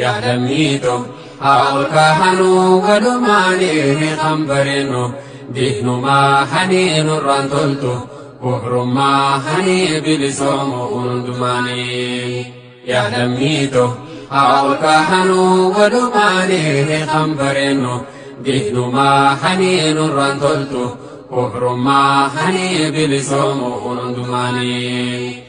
Yaa lammiitoo haa ol kahanuu walumaanii kan bareennu diinummaa hanii nurraan toltu kufrummaa hanii bilisoomu hundumaanii. Yaa lammiitoo haa ol kahanuu walumaanii kan bareennu diinummaa hanii nurraan toltu kufrummaa hanii bilisoomu hundumaanii.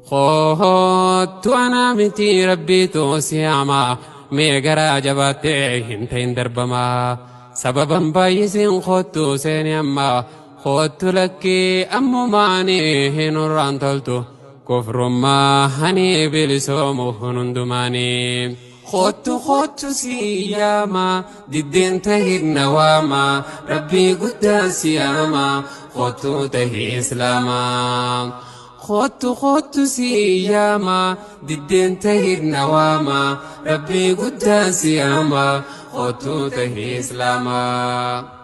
Koottu anaa miti rabbiitu si yaamaa mee garaa jabaattee hin ta'in darbamaa sababan baay'isiin koottu seeni ammaa koottu lakkii ammumaanii hin urraan toltu kufrummaa hani bilisoomu hundumaanii. Koottu koottu si yaamaa diddeen tahin na waamaa rabbii guddaa si yaamaa koottu tahi islaamaa. Koottu koottu si yaamaa diddeen tahin na waamaa rabbii guddaa si yaamaa koottu tahi islaamaa.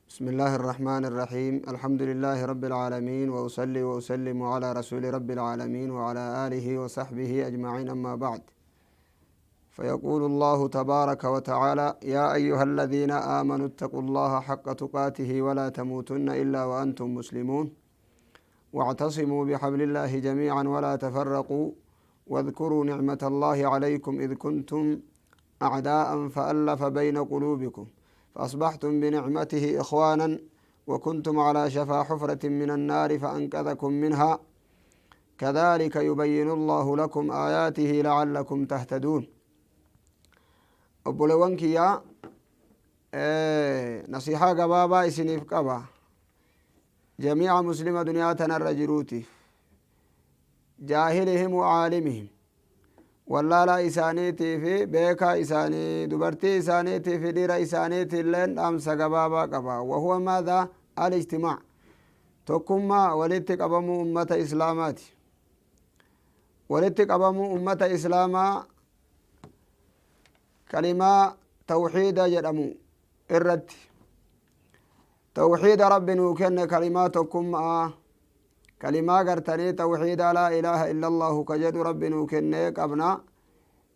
بسم الله الرحمن الرحيم، الحمد لله رب العالمين، وأصلي وأسلم على رسول رب العالمين وعلى آله وصحبه أجمعين، أما بعد، فيقول الله تبارك وتعالى: يا أيها الذين آمنوا اتقوا الله حق تقاته ولا تموتن إلا وأنتم مسلمون، واعتصموا بحبل الله جميعا ولا تفرقوا، واذكروا نعمة الله عليكم إذ كنتم أعداء فألف بين قلوبكم فأصبحتم بنعمته إخوانا، وكنتم على شفا حفرة من النار فأنقذكم منها، كذلك يبين الله لكم آياته لعلكم تهتدون. Obboleewwan kiyyaa, nasihaa gabaabaa isiniif qaba jamiica muslima duniyaa tanarra jiruutiif, jaahilihim wa caalimihim, wallaalaa isaaniitii fi beekaa isaanii, dubartii isaaniitii fi dhiira isaaniitii illeen dhaamsa gabaabaa qaba. وهو ماذا؟ الاجتماع, tokkummaa, walitti qabamuu ummata islaamaati. Walitti qabamuu ummata islaamaa kalimaa tawxiida jedhamu irratti, tawxiida rabbi nuu kenne, kalimaa tokkummaa, kalimaa gartanii tawxiida لا إله إلا الله ka jedhu rabbi nuu kennee qabna.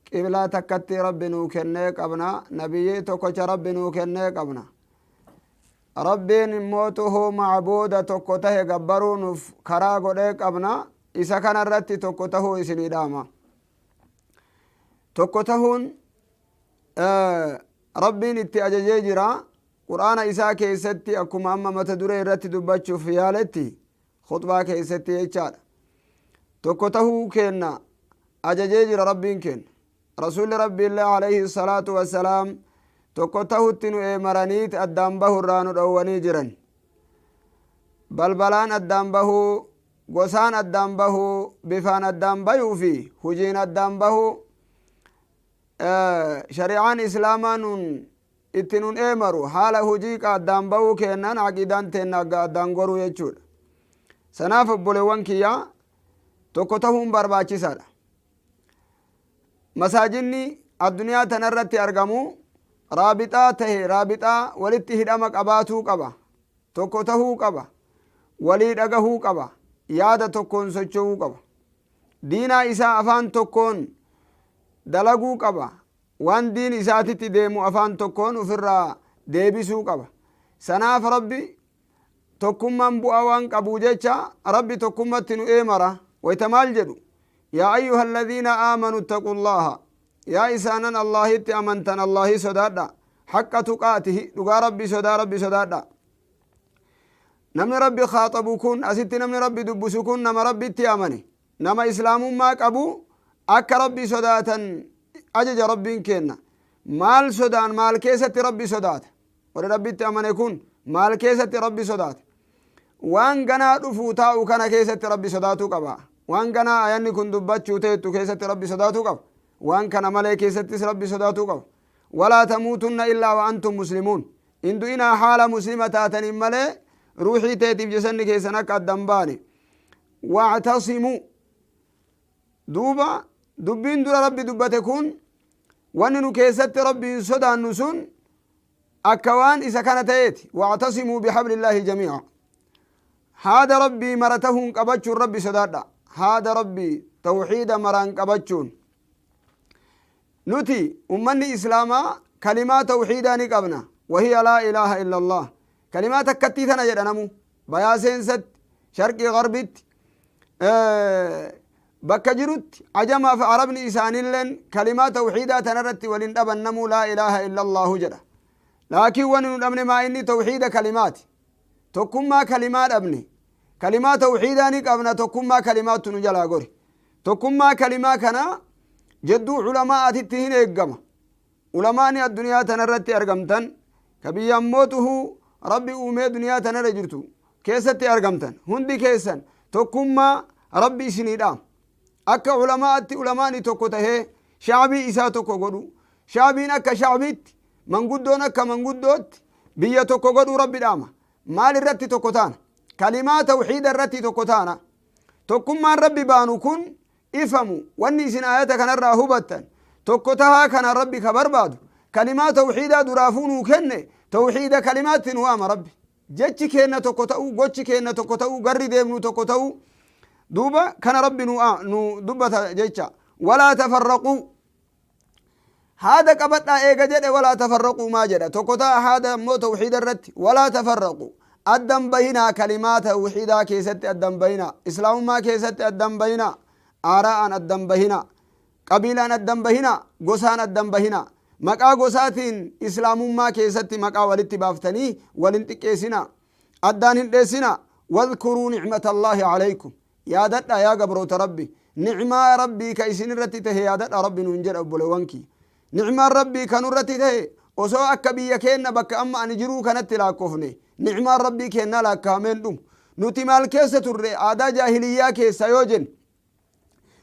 Qiblaa takkatti rabbi nuu kennee qabna. Nabiyyi tokkocha rabbi nuu kennee qabna. Rabbiin immootuhu macbuuda tokko tahe gabbaruu nuuf karaa godhee qabna. Isa kana irratti tokko tahuu isinii dhaama. Tokko tahuun rabbiin itti ajajee jira qur'aana isaa keessatti, akkuma amma mata duree irratti dubbachuuf yaaletti khutbaa keessatti jechaadha. Tokko tahuu keenna ajajee jira rabbiin kenna. Rasuli rabbiillee عليه الصلاة والسلام tokko tahutti nu eemaraniit addaan bahu irraa nu dhowwanii jiran. Balbalaan addaan bahuu, gosaan addaan bahuu, bifaan addaan bayuu fi hujiin addaan bahuu shari'aan islaamaa nun itti nun eemaru, haala hujii addaan bahuu kennan aqidaan teenna addaan goruu jechuudha. Sanaaf obboleewwan kiyyaa, tokko tahuun barbaachisaadha. Masaajinni addunyaa tanarratti argamu raabixaa tahe, raabixaa walitti hidhama qabaatuu qaba, tokko tahuu qaba, walii dhagahuu qaba, yaada tokkoon socho'uu qaba, diinaa isaa afaan tokkoon dalaguu qaba, waan diin isaatitti deemu afaan tokkoon ufirraa deebisuu qaba. Sanaaf rabbi tokkummaan bu'aa waan qabuu jecha rabbi tokkummatti nu eemara. Wayta maal jedhu? يا أيها الذين آمنوا اتقوا الله, yaa isaanan allahitti amantan, allahi sodaadha, حق تقاته, dhugaa rabbi sodaa, rabbi sodaadha. Namni rabbi khaaxabu kun asitti, namni rabbi dubbisu kun, nama rabbitti amane, nama islaamummaa qabu akka rabbi sodaatan ajaja rabbiin kenna. Maal sodaan? Maal keessatti rabbi sodaata? Warri rabbitti amane kun maal keessatti rabbi sodaata? Waan ganaa dhufuu taa'u kana keessatti rabbi sodaatuu qaba. Waan ganaa ayanni kun dubbachuu teettu keessatti rabbi sodaatuu qaba. Waan kana malee keessattis rabbi sodaatuu qaba. ولا تموتن إلا وأنتم مسلمون, in du'inaa haala muslima taataniin malee, ruuxii teetiif jasanni keessan akka addan baane. واعتصموا, duuba dubbiin dura rabbi dubbate kun, wanni nu keessatti rabbiin sodaannu sun akka waan isa kana ta'eeti. واعتصموا بحبل الله جميعا, haada rabbii maratahuun qabachuun rabbi sodaadha. Haada rabbii tawxiida maraan qabachuun. Nuti ummanni islaamaa kalimaa tawxiidaa ni qabna, wahiya laa ilaaha illa Allah. Kalimaa takkattii tana jedha namu bayaa seensatti, sharqii garbitti, bakka jirutti, ajamaaf arabni isaanilleen kalimaa tawxiidaa tanarratti walin dhaban. Namuu laa ilaaha illa Allahu jedha, laakiin wani nu dhabne maa inni tawxiida kalimaati, tokkummaa kalimaa dhabne. Kalimaa tawxiidaa ni qabna, tokkummaa kalimaattu nu jalaa gori. Tokkummaa kalimaa kana jedduu culamaa'atitti hin eeggama. Ulamaani addunyaa tanarratti argamtan, ka biyya ammootuhu Rabbi uumee duniyaa tanarra jirtu keessatti argamtan, hundi keessan tokkummaa Rabbi isinii dhaama. Akka ulamaa'atti ulamaani tokko tahee shaabii isaa tokko godhu, shaabiin akka shaabiitti, manguddoon akka manguddootti biyya tokko godhuu Rabbi dhaama. Maal irratti tokko taana? Kalimaa tawxiida irratti tokko taana. Tokkummaan Rabbi baanu kun ifamu. Wanni isin ayata kanarraa hubattan, tokko tahaa kana Rabbi ka barbaadu kalimaa tawxiidaa duraafuu nuu kenne, tawxiida kalimaatti nu waama Rabbi. Jechi keenna tokko ta'uu, gochi keenna tokko ta'uu, garri deemnu tokko ta'uu, duuba kana Rabbi nu dubbata jecha. Walaa tafarraquu, haada qabadhaa eega jedhe, walaa tafarraquu maa jedha? Tokko ta'a, haada ammoo tawxiida irratti. Walaa tafarraquu, addan bahinaa. Kalimaa tawxiidaa keessatti addan bahinaa, islaamummaa keessatti addan bahinaa, aaraa'aan addan bahinaa, qabiilaan addan bahinaa, gosaan addan bahinaa. Maqaa gosaatiin islaamummaa keessatti maqaa walitti baaftanii walin xiqqeessinaa, addaan hin dheessinaa. Wadkuruu nicmata Allaahi calaykum, yaadadha yaa gabroota Rabbi, nicmaa Rabbii ka isin irratti tahe yaadadha Rabbi nuun jedha. Obboleewwan kiyya, nicmaan Rabbii kan irratti tahe osoo akka biyya keenna bakka amma ani jiruu kanatti laakkofne, nicmaan Rabbii keennaa laakkaameen dhumu. Nuti maal keessa turre? Aadaa jaahiliyyaa keessa yoo jenne,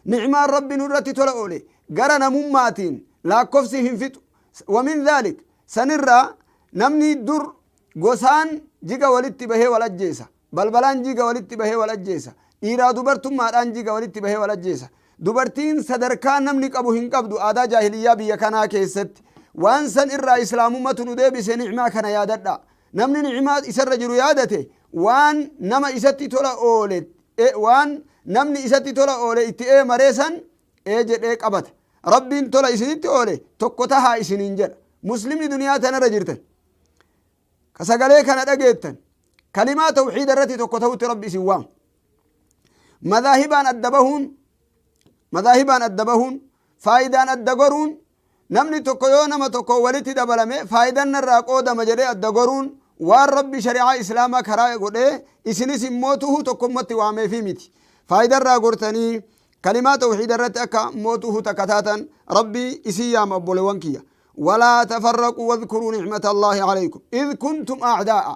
nicmaan Rabbi nu irratti tola oole gara namummaatiin laakkofsi hin fixu. Wamin dhaalik, sanirraa namni dur gosaan jiga walitti bahee wal ajjeesa, balbalaan jiga walitti bahee wal ajjeesa, dhiiraa dubartummaadhaan jiga walitti bahee wal ajjeesa. Dubartiin sadarkaa namni qabu hin qabdu aadaa jaahiliyyaa biyya kanaa keessatti. Waan san irraa islaamummatu nu deebise. Nicmaa kana yaadadha. Namni nicmaa isarra jiru yaadate, waan nama isatti tola oole, waan namni isatti tola oole itti ee san ee jedhee qabata. Rabbiin tola isinitti oole, tokko tahaa isiniin jedha. Muslimni duniyaa tanarra jirtan, ka sagalee kana dhageettan, kalimaa tawxiida irratti tokko ta'utti Rabbi isin waama. Madaahibaan adda bahuun, madaahibaan adda bahuun, faayidaan adda goruun, namni tokko yoo nama tokko walitti dabalame faayidaan narraa qoodama jedhee adda goruun, waan Rabbi shari'aa islaamaa karaa godhee isinis immoo tuhu tokkummatti waameefi miti. Faayidarraa gortanii kalimaa tawxiida irratti akka mootuhu takka taatan Rabbi isin yaama. Obboleewwan kiyya, walaa tafarraquu, wadkuruu nicmata Allaahi calaykum id kuntum acdaa'a.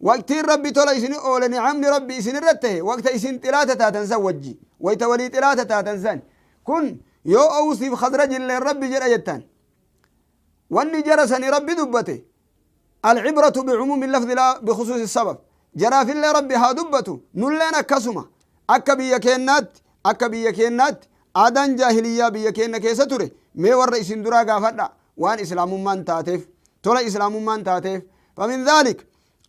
Waqtiin Rabbi tola isin oole, nicamni Rabbi isin irratti tahe, waqta isin xilaata taatan san wajji, wayta walii xilaata taatan san. Kun yoo Owsiif Khazraj illeen Rabbi jedha jettan, wanni jara sani Rabbi dubbate, alcibratu bicumuumi lafzi laa bikhusuusi sabab. Jaraafillee Rabbi haa dubbatu, nulleen akkasuma. Akka biyya keennaatti, akka biyya keennaatti aadaan jaahiliyyaa biyya keenna keessa ture. Mee warra isin duraa gaafadha waan islaamummaan taateef, tola islaamummaan taateef. Famin dhaalik,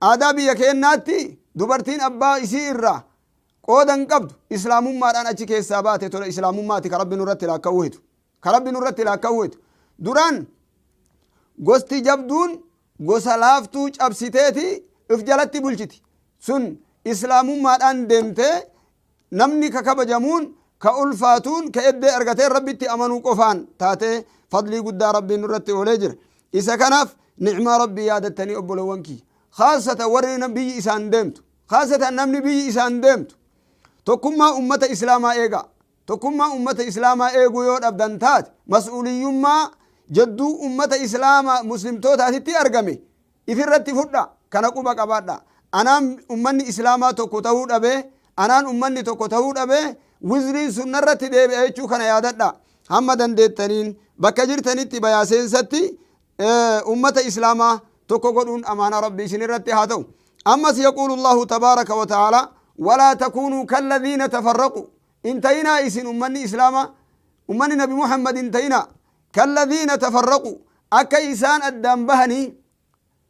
aadaa biyya keennaatti dubartiin abbaa isii irraa qooda hin qabdu. Islaamummaadhaan achi keessaa baate. Tola islaamummaati ka Rabbi nurratti laakka'uu hetu, ka Rabbi nurratti laakka'uu hetu. Duraan gosti jabduun gosa laaftuu cabsiteeti if jalatti bulchiti. Sun islaamummaadhaan deemtee, namni ka kabajamuun, ka ulfaatuun, ka eddee argatee Rabbitti amanuu qofaan taatee, fadlii guddaa Rabbiin nurratti oolee jira. Isa kanaaf nicmaa Rabbii yaadattanii, obbolowwan kiyya, khaasatan warri biyyi isaan deemtu, khaasatan namni biyyi isaan deemtu, tokkummaa ummata islaamaa eegaa. Tokkummaa ummata islaamaa eeguu yoo dhabdan taate, mas'uuliyyummaa jedduu ummata islaamaa muslimtootaatitti argame ifirratti fudha. Kana quba qabaadha. Anaan ummanni islaamaa tokko tahuu dhabee, anaan ummanni tokko tahuu dhabee, wizriin sun narratti deebi'a jechuu kana yaadadha. Hamma dandeettaniin bakka jirtanitti bayaa seensatti ummata islaamaa tokko godhuun amaanaa Rabbi isin irratti haa ta'u. Ammas yaquulu Allahu tabaaraka wa ta'aalaa, walaa takuunuu kalladhiina tafarraqu. In ta'inaa isin ummanni islaamaa, ummanni Nabi Muhammad, in ta'inaa kalladhiina tafarraqu, akka isaan addaan bahanii.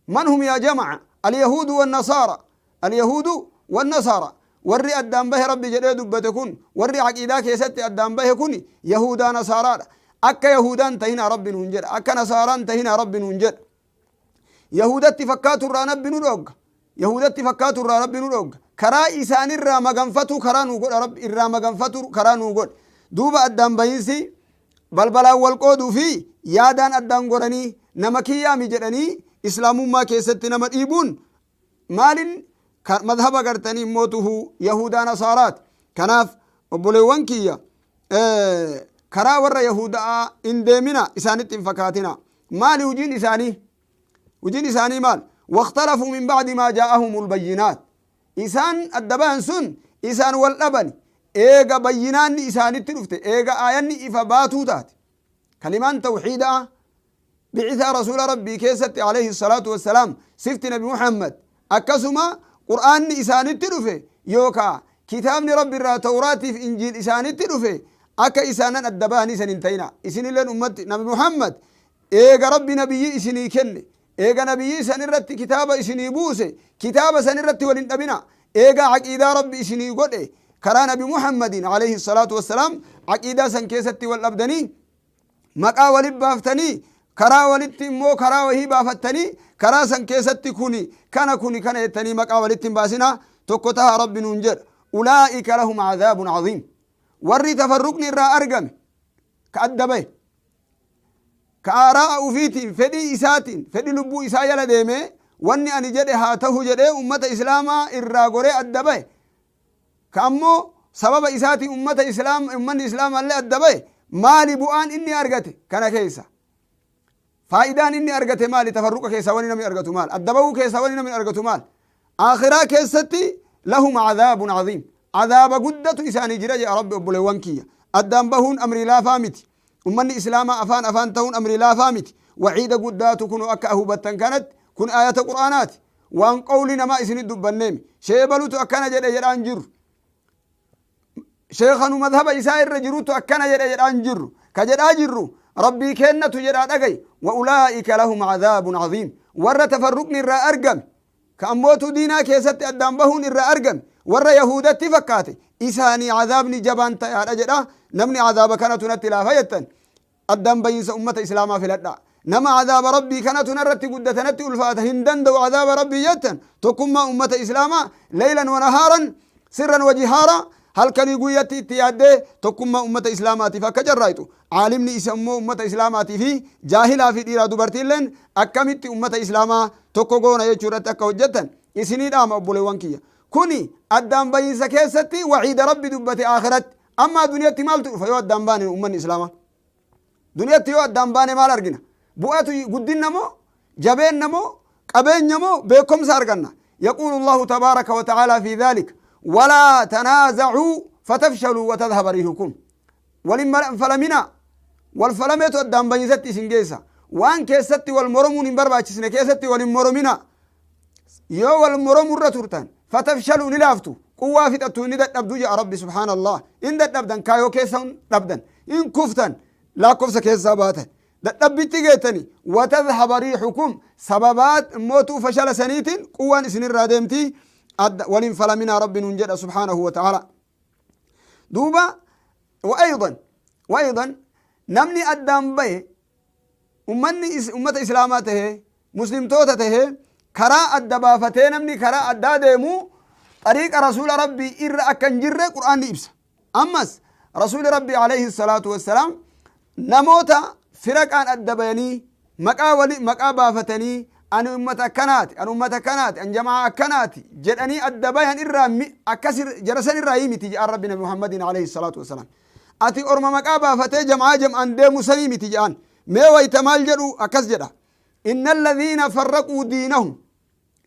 Man hum yaa jamaca? Alyahuudu wannasaara, alyahuudu wannasaara. Warri addaan bahe Rabbi jedhee dubbate kun, warri aqiidaa keessatti addaan bahe kun yahudaa nasaaraadha. Akka Yahudaan tahina Rabbi nuun jedha, akka Nasaaraan tahina Rabbi nuun jedha. Yahudatti fakkaatu irraa Rabbi nu dhoogga. Yahudatti fakkaatu irraa Rabbi nu dhoogga. Karaa isaanirraa maganfatu karaa nu godha, Rabbi irraa maganfatu karaa nu godha. Duuba addaan bahinsi balbalaan wal qooduu fi yaadaan addaan goranii nama kiyyaami jedhanii Islaamummaa keessatti nama dhiibuun maalin madhaba gartanii mootuhu Yahudaa Nasaaraati. Kanaaf obboleewwan kiyya, karaa warra Yahudaa hin deemina, isaanitti hin fakkaatina. Maali hujiin isaanii? Hujiin isaanii maal? واختلفوا من بعد ما جاءهم البينات. Isaan adda bahan sun isaan wal dhabani eega bayyinaanni isaanitti dhufte, eega aayanni ifa baatuu taate, kalimaan tawxiidaa bicisaa Rasuula Rabbii keessatti عليه الصلاة والسلام, sifti Nabi Muhammad, akkasuma Qur'aanni isaanitti dhufe yookaa kitaabni Rabbi irraa Tawraatiif Injiil isaanitti dhufe, akka isaanan adda bahanii san hin ta'ina. Isinilleen ummatti Nabi Muhammad eega Rabbi nabiyyi isinii kenne, eega nabiyyi san irratti kitaaba isinii buuse, kitaaba san irratti wal hin dhabina. Eega aqiidaa Rabbi isinii godhe karaa Nabi Muhammadin عليه الصلاة والسلام, aqiidaa san keessatti wal dhabdanii, maqaa walit baaftanii, karaa walitti immoo karaa wahii baafattanii, karaa san keessatti kuni kana, kuni kana jettanii maqaa walitti hin baasina, tokko taha Rabbi nuun jedha. أولئك لهم عذاب عظيم. Warri tafarruqni irraa argame, ka adda bahe, ka aaraa ufiitiin, fedhii isaatiin, fedhii lubbuu isaa jala deemee, wanni ani jedhe haa tahu jedhee ummata Islaamaa irraa goree adda bahe, ka ammoo sababa isaatiin ummata Islaam, ummanni Islaamaallee adda bahe, maali bu'aan inni argate kana keessa? Faayidaan inni argate maali? Tafarruqa keessaa wani namni argatu maal? Adda bahuu keessaa wani namni argatu maal? Akhiraa keessatti لهم عذاب عظيم, cadaaba guddatu isaanii jira jedha Rabbi. Obboleewwan kiyya, addaan bahuun amrii laafaa miti. Ummanni Islaamaa afaan afaan ta'uun amrii laafaa miti. Waciida guddaatu kun akka hubattan kanatti kun ayata Qur'aanaati. Waan qawli namaa isinit dubbanneemi, sheebalutu akkana jedhe jedhaan jirru, sheekanu madhaba isaa irra jirutu akkana jedhe jedhaan jirru. Ka jedhaa jirru Rabbii kennatu jedhaa dhagay. وأولئك لهم عذاب عظيم. Warra tafarruqni irraa argame, ka ammootu diinaa keessatti addaan bahuun irraa argame, warra Yahudatti fakkaate, isaanii cadaabni jabaan ta'aadha jedha. Namni cadaaba kanatu natti laafa jettan, addaan bahiinsa ummata Islaamaa filadha. Nama cadaaba Rabbii kanatu narratti guddata, natti ulfaata, hin danda'u cadaaba Rabbii jettan, tokkummaa ummata Islaamaa ليلا ونهارا، سرا وجهارا, halkanii guyyatti itti yaaddee tokkummaa ummata Islaamaatiif akka carraayxu, caalimni isa immoo ummata Islaamaatii fi jaahilaa fi dhiiraa dubartiilleen akkamitti ummata Islaamaa tokko goona jechuu irratti akka hojjettan isinii dhaama. Obboleewwan kiyya, kuni addaan bahiinsa keessatti waciida Rabbi dubbate akhiratti. Amma duniyatti maaltu dhufa yoo addaan baane? Ummanni Islaamaa duniyatti yoo addaan baane maal argina? Bu'atu guddinna moo, jabeenna moo, qabeenya moo, beekumsa arganna? يقول الله تبارك وتعالى في ذلك: ولا تنازعوا فتفشلوا وتذهب ريحكم. Walin falamina. Wal falameetu addaan bahiinsatti isin geessa. Waan keessatti wal moromuun hin barbaachisne keessatti wal hin moromina. Yoo wal moromurra turtan, فتفشلوا, ni laaftu, quwwaa fixattu, ni dadhabdu jedha Rabbi. سبحان الله, in dadhabdan, kaayoo keessa dhabdan, in kuftan, lakkoofsa keessaa baatan, dadhabbitti geettani. وتذهب ريحكم, sababaat mootuu fashala saniitiin quwwaan isinirraa deemti. Walin falaminaa Rabbi nuun jedha سبحانه وتعالى. Duuba وأيضا namni addaan bahe, ummanni ummata Islaamaa tahe, Muslimtoota tahe, karaa adda baafatee namni karaa addaa deemu xariiqa Rasuula Rabbii irra akka hin jirre Qur'aanni ibsa. Ammas Rasuuli Rabbii عليه الصلاة والسلام namoota firaqaan adda bayanii, maqaa wali maqaa baafatanii, ani ummata akkanaati, ani ummata akkanaati, an jamaa akkanaati jedhanii adda bayan irraa, akkas jara san irraa miti jedhan Rabbi Nabi Muhammadin عليه الصلاة والسلام. Ati orma maqaa baafatee jamaa jam'aan deemu sanii miti jedhan. Mee wayta maal jedhu? Akkas jedha: إن الذين فرقوا دينهم,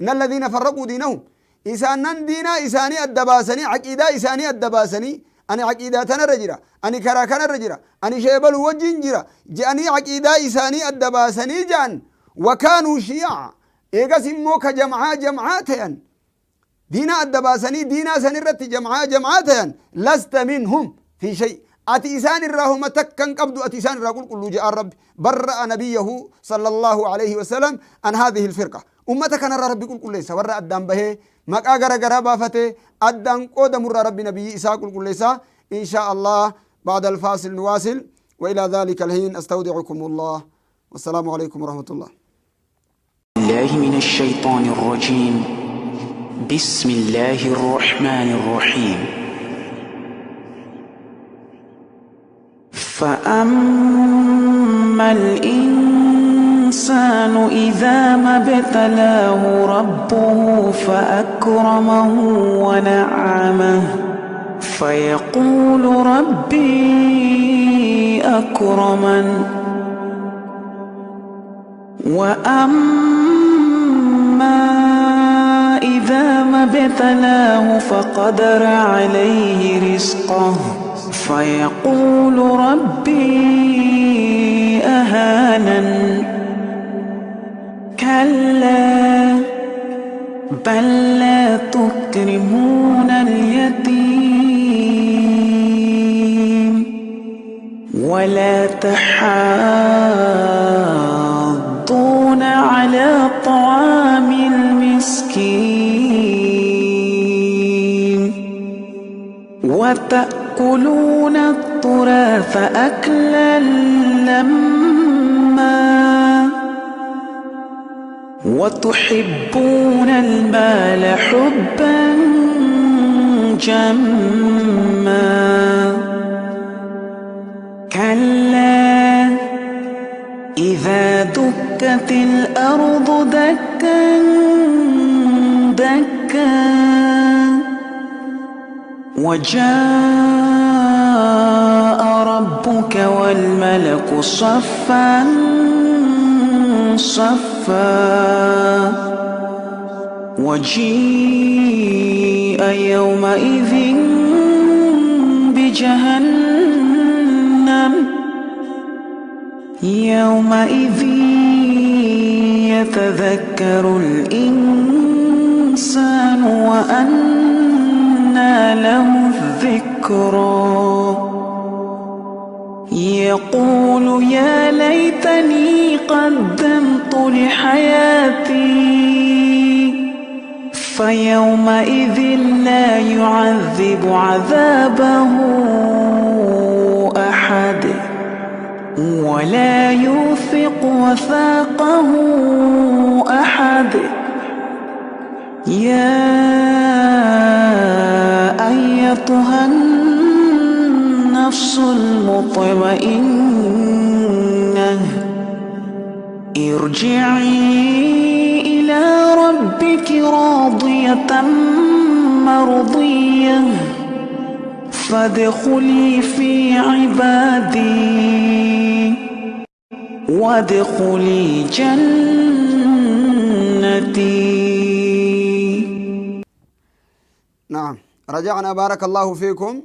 إن الذين فرقوا دينهم, isaanan diinaa isaanii adda baasanii, aqiidaa isaanii adda baasanii, ani aqiidaa tanarra jira, ani karaa kanarra jira, ani sheebalu wajjin jira je'anii aqiidaa isaanii adda baasanii je'an, وكانوا شيعا, eegas immoo ka jam'aa jam'aa ta'an, diinaa adda baasanii diinaa san irratti jam'aa jam'aa ta'an, لست منهم في شيء, ati isaan irraa homa takkan qabdu, ati isaan irraa qulqulluu je'an. Rabbi برأ نبيه صلى الله عليه وسلم عن هذه الفرقة. Ummata kanarraa Rabbi qulqulleessa. Warra addaan bahee maqaa gara garaa baafatee addaan qoodamurraa Rabbi nabiyyi isaa qulqulleessa. إن شاء الله بعد الفاصل نواصل. وإلى ذلك الحين أستودعكم الله والسلام عليكم ورحمة الله. الله من الشيطان الرجيم. بسم الله الرحمن الرحيم. فأما الإنسان إذا ما ابتلاه ربه فأكرمه ونعمه فيقول ربي أكرمن. وأما إذا ما ابتلاه فقدر عليه رزقه فيقول ربي أهانن. كلا بل لا تكرمون اليتيم ولا تحاضون على طعام المسكين وتأكلون التراث أكلا لما وتحبون المال حبا جما. كلا إذا دكت الأرض دكا دكا وجاء ربك والملك صفا صفا وجيء يومئذ بجهنم يومئذ يتذكر الإنسان وأنى له الذكرى. يقول يا ليتني قدمت لحياتي فيومئذ لا يعذب عذابه أحد ولا يوثق وثاقه أحد. يا أيتها النفس المطمئنة ارجعي إلى ربك راضية مرضية فادخلي في عبادي وادخلي جنتي. نعم رجعنا بارك الله فيكم.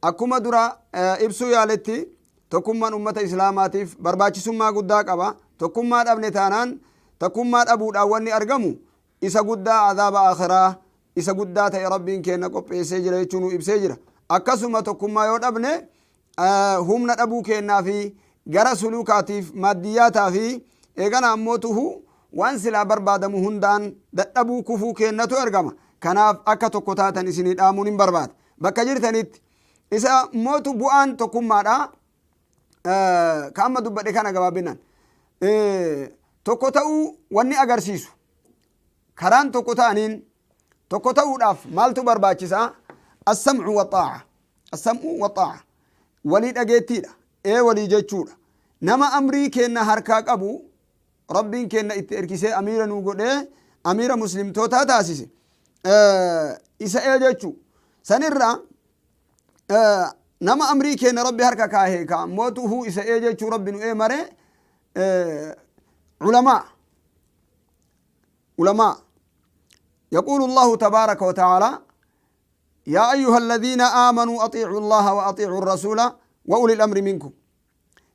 Akkuma dura ibsuu yaaletti tokkummaan ummata islaamaatiif barbaachisummaa guddaa qaba. Tokkummaa dhabne taanaan tokkummaa dhabuudhaan wanni argamu isa guddaa azaaba akhiraa isa guddaa ta'e rabbiin keenya qopheessee jira jechuun nu ibsee jira. Akkasuma tokkummaa yoo dhabne humna dhabuu kennaa fi gara sulukaatiif maaddiyaataa fi eegana ammoo tuhu waan silaa barbaadamu hundaan dadhabuu kufuu kennatu argama. Kanaaf akka tokko taatan isinii dhaamuun hin barbaada. Bakka jirtanitti isa mootu bu'aan tokkummaadha. Ka amma dubbadhe kana gabaabinaan tokko ta'uu wanni agarsiisu karaan tokko ta'aniin tokko ta'uudhaaf maaltu barbaachisaa? Assam'u waxaa'a. Assam'u waxaa'a. Walii dhageettiidha. Ee walii jechuudha. Nama amrii kenna harkaa qabu rabbiin kenna itti erkisee amiira nuu godhee amiira muslimtootaa taasise. Isa ee jechuu. Sanirraa nama amrii kenna rabbi harka kaahee ka mootuhu isa ee jechuu rabbi nu ee mare culamaa ulamaa. يقول الله تبارك وتعالى: يا أيها الذين آمنوا أطيعوا الله وأطيعوا الرسول وأولي الأمر منكم.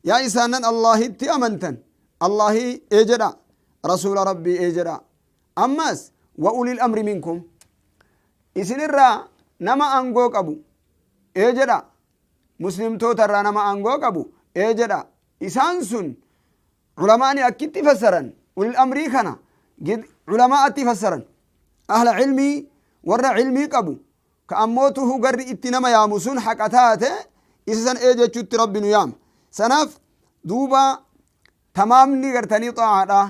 يا إسانا الله اتأمنتن الله إجرا رسول ربي إجرا أماس وأولي الأمر منكم. إسن الرا نما أنقوك أبو إجرا مسلم توتر نما أنقوك أبو إجرا إسان سن علماء أكيد تفسرا أولي الأمر كنا علماء تفسرا أهل علمي ورا علمي قبو كأموته قر اتنما يامسون حقتاته إسان إيجا تشت ربي نيام. Sanaaf duuba tamaamni gartanii xaa'aadha,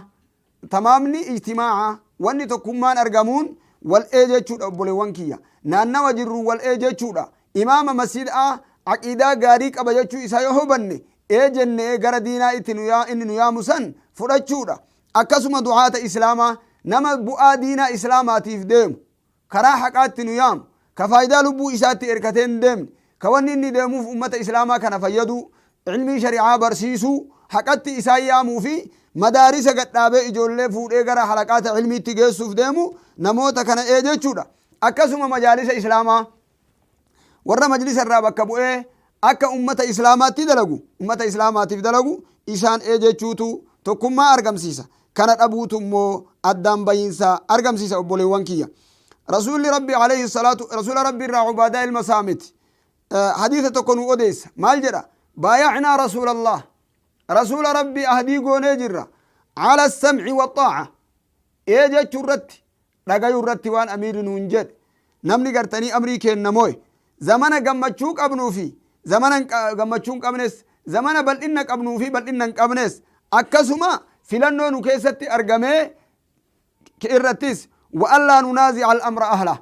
tamaamni ijtimaa'a, wanni tokkummaan argamuun wal ee jechuudha. Obboleewwan kiyya, naannawa jirru wal ee jechuudha. Imaama masjidaa aqiidaa gaarii qaba jechuu isaa yoo hubanne, ee jennee gara diinaa itti inni nu yaamu san fudhachuudha. Akkasuma du'aata islaamaa, nama bu'aa diinaa islaamaatiif deemu, karaa haqaatti nu yaamu, ka faayidaa lubbuu isaatti erkatee hin deemne, ka wanni inni deemuuf ummata islaamaa kana fayyaduu, ilmii shari'aa barsiisuu, haqatti isaan yaamuu fi madaarisa gadhaabee ijoollee fuudhee gara halaqaata ilmiitti geessuuf deemu, namoota kana ee jechuudha. Akkasuma majaalisa islaamaa, warra majlisa irraa bakka bu'ee akka ummata islaamaatti dalagu, ummata islaamaatiif dalagu, isaan ee jechuutu tokkummaa argamsiisa. Kana dhabuutu immoo addaan bahiinsa argamsiisa. Obboleewwan kiyya, Rasuulli Rabbi alayhi salaatu, Rasuula Rabbi irraa Ubaadaa ilma Saamit hadiisa tokko nu odeessa. Maal jedha? "Baayacnaa Rasuula Allah, Rasuula Rabbi ahdii goonee jirra, ala samci waxaaca, ee jechuu irratti, dhagayu irratti, waan amiirri nuun jedhe. Namni gartanii amrii kenna mooye, zamana gammachuu qabnuu fi zamana gammachuu hin qabnes, zamana bal'inna qabnuu fi bal'inna hin qabnes, akkasuma filannoo nu keessatti argamee irrattis, wa allaa nunaazi'a al-amra ahla,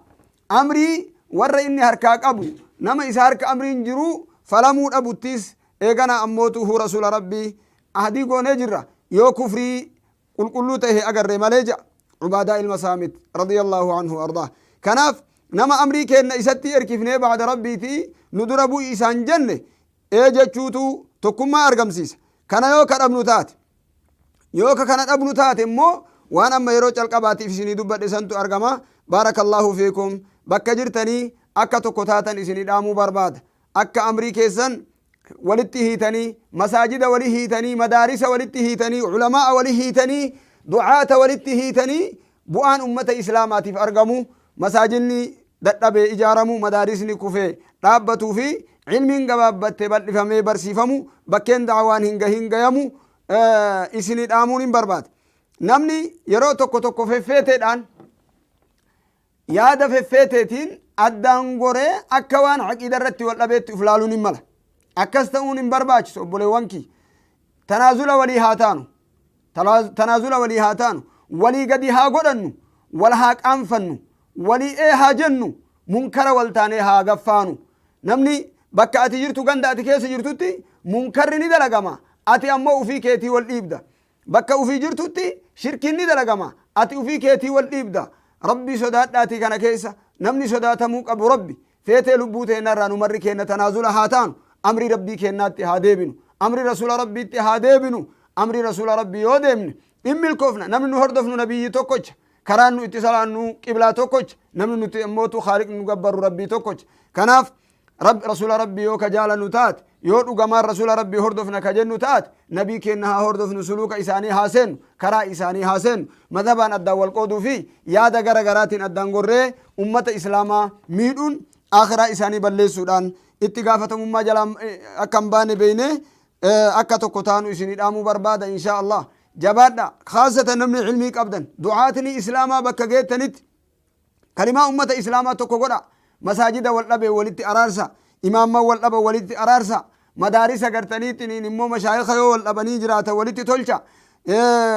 amrii warra inni harkaa qabu, nama isa harka amriin jiru falamuu dhabuttis eegana ammootuhu Rasuula Rabbii ahdii goonee jirra, yoo kufrii qulqulluu ta'e agarre malee," jedha Cubaadaa ilma Saamit radiyallahu anhu ardaa. Kanaaf nama amrii kenna isatti erkifnee bacda Rabbiiti nu dura bu'i isaan jenne ee jechuutu tokkummaa argamsiisa. Kana yoo ka dhabnu taate, yoo ka kana dhabnu taate immoo, waan amma yeroo calqabaatiif isinii dubbadhe santu argama. Baarakallahu fiikum. Bakka jirtanii akka tokko taatan isinii dhaamuu barbaada. Akka amrii keessan walitti hiitanii, masaajida wali hiitanii, madaarisa walitti hiitanii, ulamaa wali hiitanii, du'aata walitti hiitanii, bu'aan ummata islaamaatiif argamu, masaajidni dadhabee ijaaramu, madaarisni kufee dhaabbatuu fi ilmiin gabaabbatte bal'ifamee barsiifamu, bakkeen da'awaan hin gahin gayamu isinii dhaamuun hin barbaada. Namni yeroo tokko tokko feffeeteedhaan, yaada feffeeteetiin addaan goree akka waan aqiida irratti wal dhabeetti uf laaluun hin mala. Akkas ta'uun hin barbaachisu. Obboleewwan kiyya, tanaazula walii haa taanu, tanaazula walii haa taanu, walii gadi haa godhannu, wal haa qaanfannu, walii ee haa jennu, munkara wal taanee haa gaffaanu. Namni bakka ati jirtu, ganda ati keessa jirtutti munkarri ni dalagama, ati ammoo ufii keetii wal dhiibda. Bakka ufii jirtutti shirkiin ni dalagama, ati ufii keetii wal dhiibda. Rabbii sodaadhaatii, kana keessa namni sodaatamuu qabu Rabbi. Feetee lubbuu teennarraa nu marri keenna tanaazula haa taanu. Amri Rabbii keennaatti haa deebinu, amri Rasuula Rabbiitti haa deebinu. Amri Rasuula Rabbii yoo deemne in milkoofna. Namni nu hordofnu nabiyyi tokkocha, karaan nu itti salaannu qiblaa tokkocha, namni nuti ammootu Khaaliq nu gabbarru Rabbii tokkocha. Kanaaf Rasuula Rabbii yoo ka jaalannu taate, yoo dhugamaan Rasuula Rabbii hordofna ka jennu taate, nabii keenna haa hordofnu, suluuka isaanii haa seennu, karaa isaanii haa seennu. Madhabaan addaan wal qooduu fi yaada gara garaatiin addaan gorree ummata islaamaa miidhuun akhiraa isaanii balleessuudhaan itti gaafatamummaa jalaa akka hin baane beeknee akka tokko taanu isinii dhaamuu barbaada, inshaa Allah. Jabaadha. Khaasatan namni ilmii qabdan, du'aatni islaamaa, bakka geettanitti kalimaa ummata islaamaa tokko godha. Masaajida wal dhabe walitti araarsa, imaamman wal dhaba walitti araarsa, madaarisa gartaniitiin immoo mashaayika yoo wal dhabanii jiraatan walitti tolcha,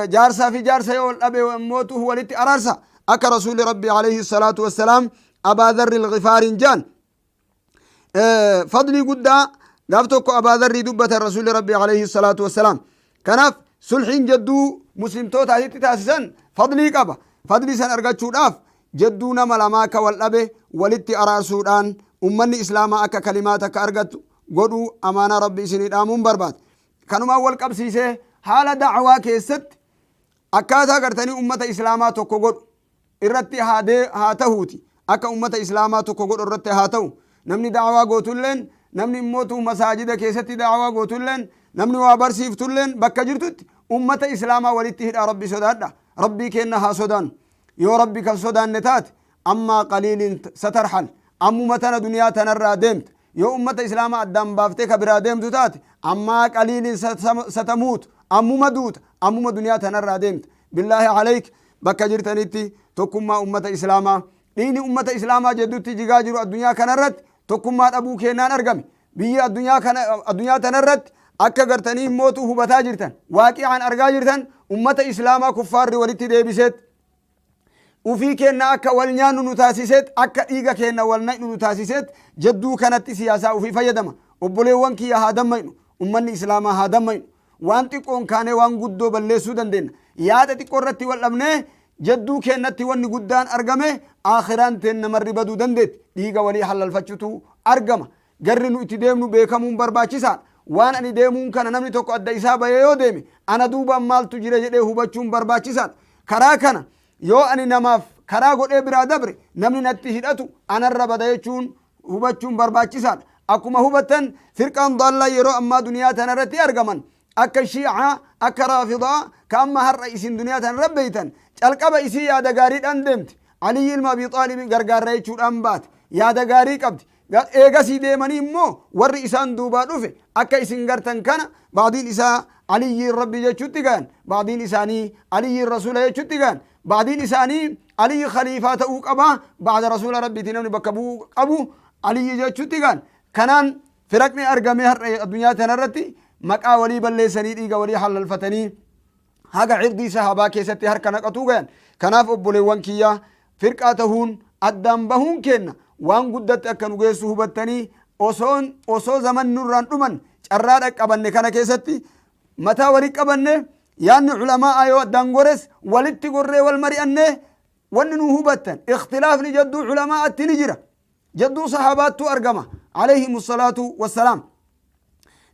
jaarsaa fi jaarsa yoo wal dhabe immootu walitti araarsa, akka Rasuulli Rabbi alayhi salaatu wassalaam Abaa Dharri Alghifaarin jaan. Fadlii guddaa gaaf tokko Abaa Dharrii dubbatan Rasuulli Rabbi alayhi salaatu wassalaam. Kanaaf sulhiin jedduu muslimtoota asitti taasisan fadlii qaba. Fadlii san argachuudhaaf jedduu nama lamaa ka wal dhabe walitti araarsuudhaan ummanni islaamaa akka kalimaa takka argattu godhuu amaanaa Rabbi isinii dhaamuun barbaada. Kanumaan wal qabsiisee, haala da'awaa keessatti akkaataa gartanii ummata islaamaa tokko godhu irratti haa tahuuti, akka ummata islaamaa tokko godhu irratti haa ta'u. Namni da'awaa gootulleen, namni immootu masaajida keessatti da'awaa gootulleen, namni waa barsiiftulleen, bakka jirtutti ummata islaamaa walitti hidhaa. Rabbi sodaadha, Rabbii kenna haa sodaannu. Yoo Rabbi kan sodaanne taate, ammaa qaliilin satarhal, ammuma tana duniyaa tanarraa deemta. Yoo ummata islaamaa addaan baaftee ka biraa deemtu taate, ammaa qaliilin satamuut, ammuma duuta, ammuma duniyaa tanarraa deemta. Billaahi alayk, bakka jirtanitti tokkummaa ummata islaamaa. Dhiigni ummata islaamaa jeddutti jigaa jiru addunyaa kanarratti tokkummaa dhabuu kennaan argame. Biyyi addunyaa kana, addunyaa tanarratti Akka gartanii mootu hubataa jirtan, waaqicaan argaa jirtan, ummata Islaamaa kuffaarri walitti deebiseet ufii keenna akka wal nyaannu nu taasiseet, akka dhiiga keenna wal naqnu nu taasiseet, jedduu kanatti siyaasaa ufii fayyadama. Obboleewwan kiyya, haa dammaynu. Ummanni Islaamaa haa dammaynu. Waan xiqqoon kaanee waan guddoo balleessuu dandeenya. Yaada xiqqoo irratti wal dhabnee jedduu keennatti wanni guddaan argame, aakhiraan teen namarri baduu dandeetti. Dhiiga walii halalfachuutu argama. Garri nu itti deemnu beekamuun barbaachisaadha. Waan ani deemuun kana namni tokko adda isaa bahee yoo deeme, ana duubaan maaltu jira jedhee hubachuun barbaachisaadha. Karaa kana yoo ani namaaf karaa godhee biraa dabre, namni natti hidhatu anarra bada jechuun hubachuun barbaachisaadha. Akkuma hubattan, firqaan daallaa yeroo ammaa duniyaa tanarratti argaman, akka Shiicaa, akka Raafidaa, ka amma har'a isin duniyaa tanarra beeytan, calqaba isii yaada gaariidhaan deemti. Aliyyi ilma Abi Xaalibi gargaarra jechuudhaan baate, yaada gaarii qabdi. Eegasii deemanii immoo warri isaan duubaa dhufe, akka isin gartan kana, baadiin isaa Aliyyiin Rabbi jechutti gayan, baadiin isaanii Aliyyiin Rasuula jechutti gayan, baadiin isaanii Aliyyi khaliifaa ta'uu qaba, ba'da Rasuula Rabbiiti namni bakka bu'uu qabu Aliyyi jechutti gayan. Kanaan firaqni argamee har'a addunyaa tanarratti maqaa walii balleessanii, dhiiga walii halalfatanii, haga cirdii sahabaa keessatti harka naqatuu gayan. Kanaaf obboleewwan kiyya, firqaa tahuun, addaan bahuun kenna waan guddatti akka nu geessu hubattanii, osoo zaman nurraan dhuman carraa dhaqqabanne kana keessatti mataa wali qabanne, yaanni culamaa yoo addaan gores walitti gorree wal mari'anne. Wanni nu hubattan, ikhtilaafni jadduu culamaa'atti ni jira, jadduu sahabaattu argama عليهم الصلاة والسلام.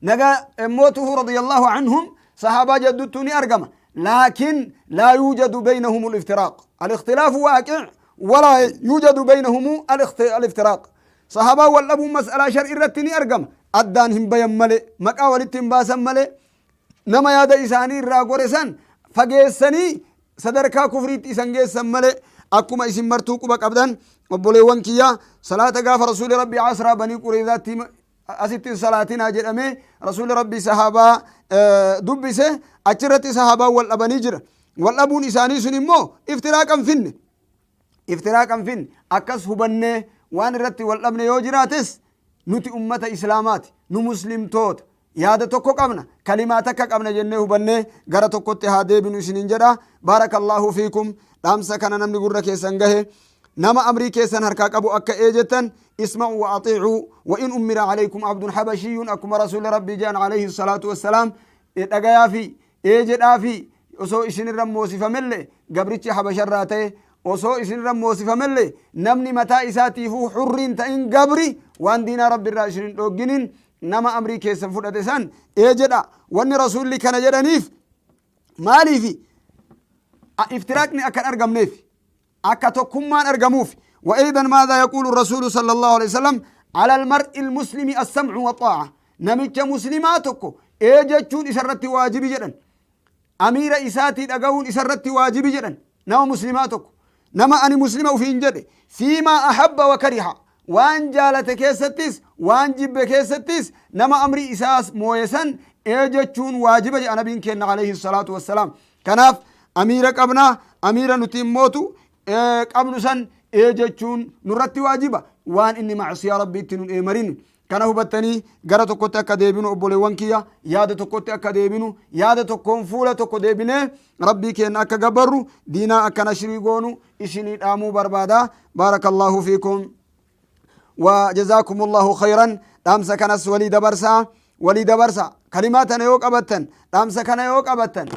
Naga mootuhu رضي الله عنهم sahaabaa jadduttu ni argama، لكن لا يوجد بينهم الافتراق. الاختلاف واقع ولا يوجد بينهم الافتراق. Sahaabaa wal dhabuun mas'alaa shar'i irratti ni argama. Addaan hin bayan male, maqaa walitti hin baasan male, nama yaada isaanii irraa gore san fageessanii sadarkaa kufriitti isan geessan male. Akkuma isin martuu quba qabdan, obboleewwan kiyya, salaata gaafa Rasuuli Rabbii asraa Banii Qureezaatti asitti salaatinaa jedhame, Rasuuli Rabbii sahaabaa dubbise. Achirratti sahaabaan wal dhabanii jira. Wal dhabuun isaanii sun immoo iftiraaqan finne, iftiraaqan finne. Akkas hubannee, waan irratti wal dhabne yoo jiraates, nuti ummata Islaamaati, nu Muslimtoota, yaada tokko qabna, kalimaa takka qabna jennee hubannee gara tokkotti haa deebinu isinin jedha. بارك الله فيكم. Dhaamsa kana namni gurra keessan gahe, nama amrii keessan harkaa qabu akka ee jettan, اسمعوا وأطيعوا وإن أمر عليكم عبد حبشي, akkuma Rasuuli Rabbii jedhan عليه الصلاة والسلام, dhagayaa fi ee jedhaa fi osoo isinirra moosifamelle gabrichi Habasharraa ta'e, osoo isinirra moosifamelle namni mataa isaatiifuu xurriin ta'in, gabri waan diinaa Rabbi irraa isin hin dhogginin, nama amrii keessan fudhate san ee jedha. Wanni Rasuulli kana jedhaniif maaliifi? Iftiraaqni akka hin argamneef, akka tokkummaan argamuuf. وأيضا ماذا يقول الرسول صلى الله عليه وسلم؟ على المرء المسلم السمع والطاعة. Namicha muslimaa tokko ee jechuun isarratti waajibi jedhan. Amiira isaatii dhagahuun isarratti waajibi jedhan. Nama muslimaa tokko, nama ani muslima ufiin jedhe, فيما أحب وكره, waan jaalate keessattis waan jibbe keessattis, nama amri isaas mooyesan ee jechuun waajiba jedha nabiin kenna عليه الصلاة والسلام. Kanaaf amiira qabnaa, amiira nuti immootu qabnu san ee jechuun nurratti waajiba, waan inni macsiyaa Rabbiitti nun eemarin. Kana hubattanii gara tokkotti akka deebinu, obboleewwan kiyya, yaada tokkotti akka deebinu, yaada tokkoon fuula tokko deebinee Rabbii keenya akka gabbarru, diinaa akka nashrii goonu isinii dhaamuu barbaada. بارك الله فيكم وجزاكم الله خيرا. Dhaamsa kanas walii dabarsaa, walii dabarsaa. Kalimaa tana yoo qabattan, dhaamsa kana yoo qabattan,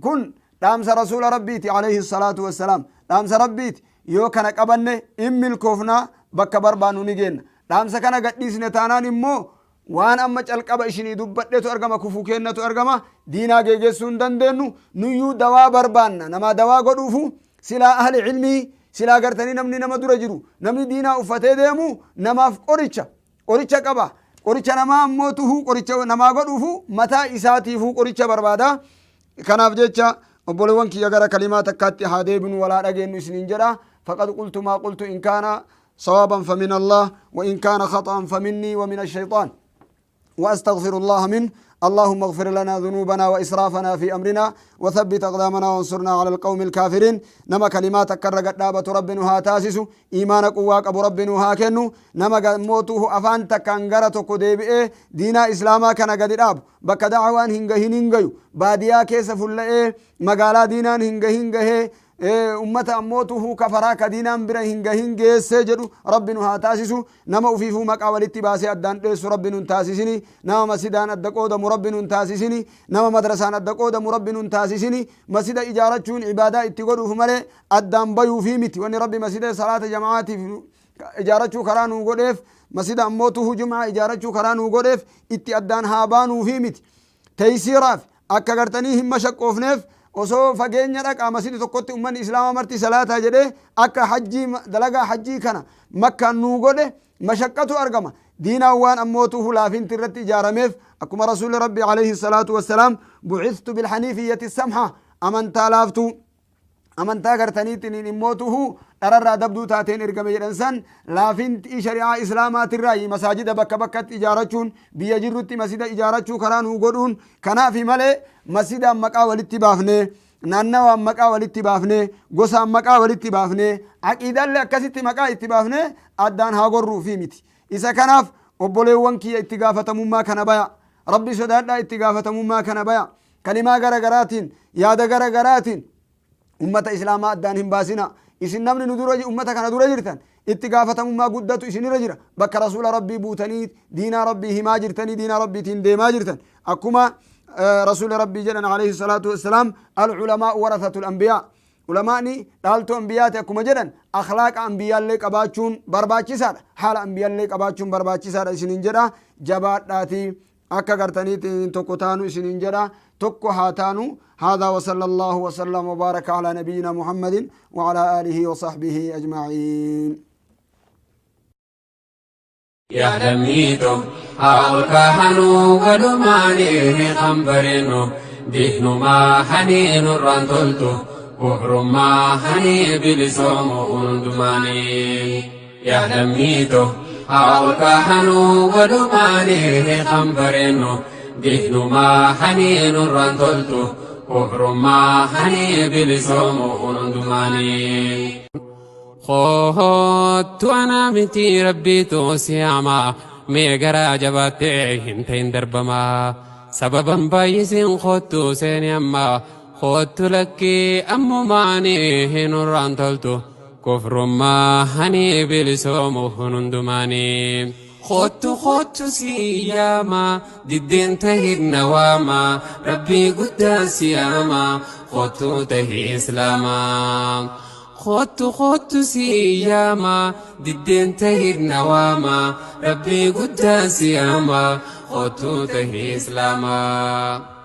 kun dhaamsa Rasuula Rabbiiti عليه الصلاة والسلام, dhaamsa Rabbiiti. Yoo kana qabanne in milkoofnaa, bakka barbaannu ni geenna. Dhaamsa kana gadhiisne taanaan immoo waan amma calqaba isinii dubbadhetu argama, kufuu kennatu argama, diinaa geeggeessuu hin dandeenyu. Nuyyuu dawaa barbaanna, nama dawaa godhuufu silaa ahli cilmii silaa gartanii, namni nama dura jiru, namni diinaa uffatee deemu namaaf qoricha qoricha qaba. Qoricha namaa ammoo tuhuu, qoricha namaa godhuufu mataa isaatiifuu qoricha barbaada. Kanaaf jecha, obboleewwan kiyya, gara kalimaa takkaatti haa deebinu, walaa dhageenyu isiniin jedha. فقد قلت ما قلت، إن كان صوابا فمن الله وإن كان خطأ فمني ومن الشيطان. وأستغفر الله منه. اللهم اغفر لنا ذنوبنا وإسرافنا في أمرنا وثبت أقدامنا وانصرنا على القوم الكافرين. نما كلمات كرقت دابة ربنا تاسس إيمان قواك أبو ربنا هاكنو نما موته أفانت كانغرة كديبئ دينا إسلاما كان قد داب بك دعوان هنجهن هنجيو باديا كيس فلئ مقالا دينا هنجهن هنجه ummata ammootuhu kafaraa ka diinaan bira hin gahin geessee jedhu rabbi nu haa taasisu. Nama ufiifuu maqaa walitti baasee addaan dheessu rabbi nun taasisini. Nama masidaan adda qoodamu rabbi nun taasisini. Nama madrasaan adda qoodamu rabbi nun taasisini. Masida ijaarachuun ibaadaa itti godhuuf malee addaan bayuufii miti. Wanni rabbi masida salaata jamaatiif ijaarachuu karaa nuu godheef, masida ammootuhu jum'aa ijaarachuu karaa nuu godheef, itti addaan haa baanuufii miti. Teysiiraaf akka gartanii hin mashaqqoofneef osoo fageenya dhaqaa masjidi tokkotti ummanni islaama marti salaataa jedhee akka hajjii dalagaa hajjii kana makkaan nuu godhe mashaqqatu argama. Diinaan waan ammootuhu laafinti irratti ijaarameef akkuma rasuuli rabbi alayhi salaatu wassalaam bucithtu bilhaniifiyyati samha, amantaa laaftuu amantaa gartaniitiin immootuhu dhararraa dabduu taateen ergame jedhan san laafinti shari'aa islaamaatirraa masaajida bakka bakkatti ijaarachuun biyya jirrutti masjida ijaarachuu karaa nuu godhuun kanaafi malee masjidaan maqaa walitti baafne, naannawaan maqaa walitti baafne, gosaan maqaa walitti baafne, aqiidaallee akkasitti maqaa itti baafne addaan haa gorruufi miti. Isa kanaaf obboleewwan kiyya, itti gaafatamummaa kana baya, rabbi sodaadhaa, itti gaafatamummaa kana baya. Kalimaa gara garaatiin, yaada gara garaatiin ummata islaamaa addaan hin baasina. Isin namni nu dura ummata kana dura jirtan itti gaafatamummaa guddatu isinirra jira. Bakka rasuula rabbii buutanii diinaa rabbii himaa jirtanii, diinaa rabbiitiin deemaa jirtan. Akkuma rasuula rabbii jedhan alayhi salaatu wassalaam, alculamaa'u warathatu lambiyaa, ulamaani dhaaltuu ambiyaati akkuma jedhan, akhlaaqa ambiyaallee qabaachuun barbaachisaadha, haala ambiyaallee qabaachuun barbaachisaadha isinin jedha. Jabaadhaatii akka gartaniitiin tokko taanu isinin jedha, tokko haa taanu. هذا وصلى الله وسلم وبارك على نبينا محمد وعلى آله وصحبه أجمعين. Yaa lammiitoo, haa ol kahanuu walumaanii kan bareennu, diinummaa hanii nurraan toltu, kufrummaa hanii bilisoomu hundumaanii. Yaa lammiitoo, haa ol kahanuu walumaanii kan bareennu, diinummaa hanii nurraan toltu, kufrummaa hanii bilisoomu hundumaanii. Kootu anaa miti, rabbiitu si'amaa, mee garaa jabaattee hin ta'in darbamaa. Sababan baay'isiin kootu seeni ammaa, kootu lakkii ammumaanii hin nurraan toltu, kufrummaa hani bilisoomu hundumaanii. Kootu kootu siyaama, diddeen tahin nawaama, rabbii guddaa siyaama, kootu tahi islaamaa. Kootu kootu siyaama, diddeen tahin nawaama, rabbii guddaa siyaama, kootu tahi islaamaa.